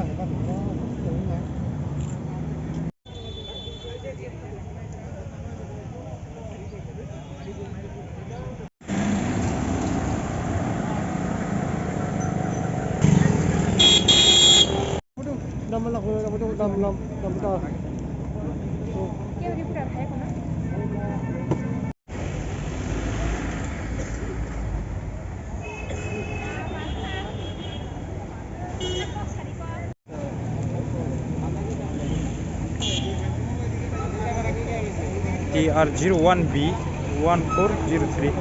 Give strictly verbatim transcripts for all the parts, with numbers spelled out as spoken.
T R zero one B one four zero three.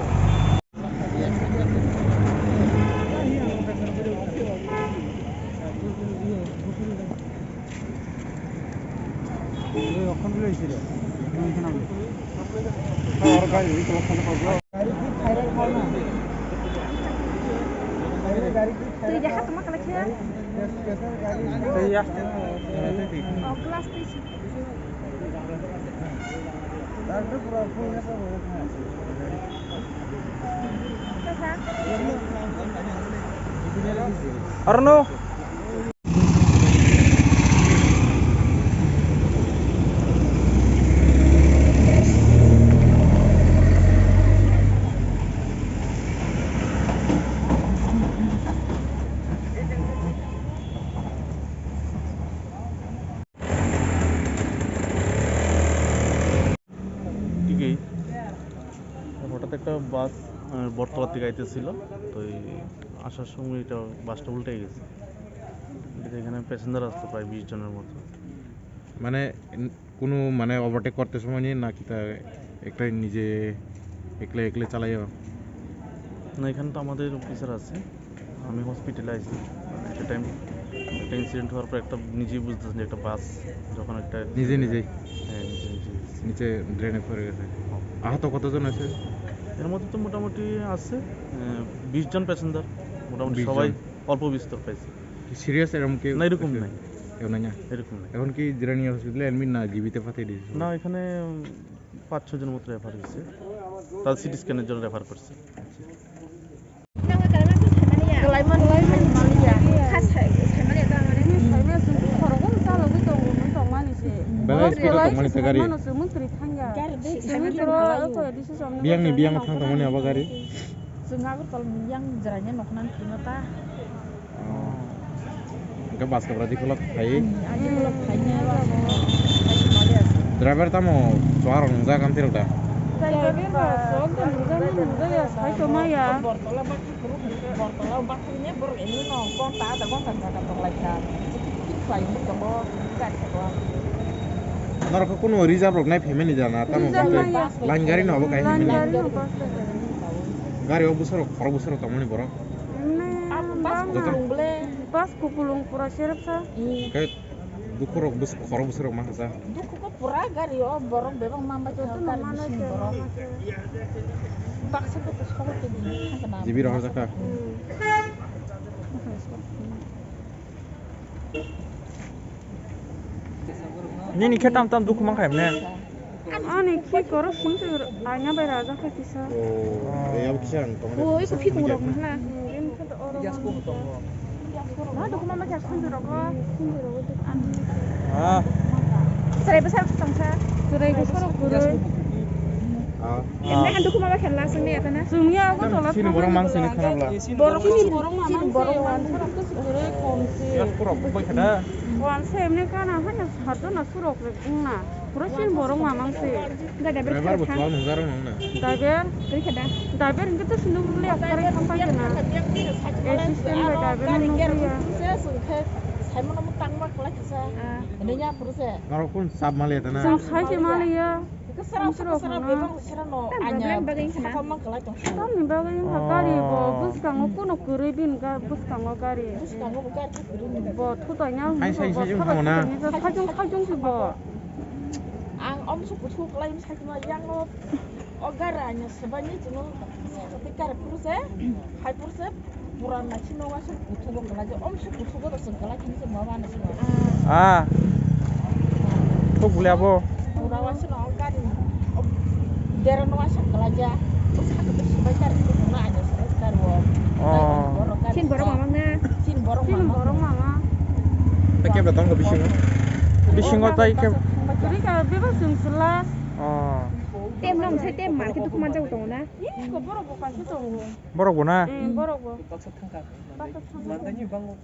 Arno. Thik ei, হঠাৎ একটা বাস, আহ, বটতলা থেকে আইতেছিল, তো এই আসার সময় এটা বাসটা উল্টে গেছে। এটা এখানে প্যাসেঞ্জার আসতো প্রায় বিশ জনের মতো। মানে, ন-, কোনো মানে ওভারটেক করতে সময় নিয়ে নাকি তা একটা নিজে একলা একলা চালাইও? না, এখানে তো আমাদের অফিসার আছে। আমি হসপিটালে আইছি, মানে, একটা টাইম, একটা ইনসিডেন্ট হওয়ার পর একটা নিজেই বুঝতেছেন যে একটা বাস যখন একটা নিজে নিজেই? হ্যাঁ, নিজে নিজেই। নিচে ড্রেনে পড়ে গেছে। হ্যাঁ। আহত কতজন আছে? এর মধ্যে তো মোটামুটি আছে, আহ, বিশ জন প্যাসেঞ্জার, মোটামুটি বিশ জন। সবাই অল্প বিস্তর পাইছে। কি সিরিয়াস এরকম কেউ না, এরকম আছে? নাই। কেউ নাই না? এরকম নাই। এখন কি জিরানি হসপিটালে অ্যাডমিট না জিবিতে পাঠিয়ে দিয়েছে? না, এখানে, উম, পাঁচ ছয় জন মতো রেফার হয়েছে, তার সিটি স্ক্যানের জন্য রেফার করছে। Belai speed o tongmani se gari. Biyangni biyang thang tongmani abo gari. Chwng agor tol yang jwraina nokna kino ta. Hwnkhe bus kabradi khulok khai. Driver tamo chuarok nungjak amtwi rok da? Driver ba sok da nungjak ni nungjak ya, sai tongma ya. Bortola bathakni borok emni no gonta adha gonta jaga tonglaikha. Tik tik khlai wngwi tongo gari saka o. Norok khe kuno reserve rok nai phaimani jana tamo line gari no obo kaisa. Gari o bwsarok khorok bwsarok tongmani borok. Bus kupulung pura serepsa. Khe dukhurok bwsarok khorok bwsarok ma kasa. Dukhu khe pura gari o borok bebak ma bai tongo gari bising borok. Baksa khe sogwi tongwi thangkhe na. Jibi rohor jakha. Nini khe tam tam dukhu mankha emne? Ani khi koro sungsi aina bai raja kha kisa. Oh, eh, abo kisa ang tongmani. Oh, isu phikung rok na. Ma dukhu mama kya sungsi rok. Ah. Serai besar tongsa. Serai besar rok gurui. Ah. Emne han dukhu mama kya la sungni atana. Sungni ago tola. Sini borok mang sini khanabla. Borok sini borok mang sini borok mang sini. Serai komsi. Yak pura bubai khada. Wan se emne kana hanya hardo na surok rek na. Pura sin borok mamang se. Driver bo tual nungjarok nangna. Driver. Driver hingke to sinduk le akar khampai kena. Assistant bai driver no nungya. Norok kun sab mali tana. Sab mali ya. Tamni bagwi wngkha gari bo bwskango kuno kwrwi bini bwskango gari. Bo thutai yang. Sajung sajung se bo. Ang omso kuthuk lai sakma yang o gara anya swbaini chwngno sakti kar phuru se hai phuru se pura naisino waisa kuthugo kwlai je omso kuthugo da chwng kwlai kini se ma mani se. Ah. Thuk bole abo. Pura waisa no gari dera no waisa kwlai ja. Sakti swbai kar phuru na anya swbai kar o. Oh. Sin borok mamang na. Sin borok mamang. Kebra tongo bisingo? Bisingo tai ke. Rika bebak chwng se last. Oh. Tem nong sai tem market duk manjak tongo na? Ih, ko borok bo kaisa tongo. Borok bo na? Hmm, borok bo. Baksa thangka. Baksa thangka.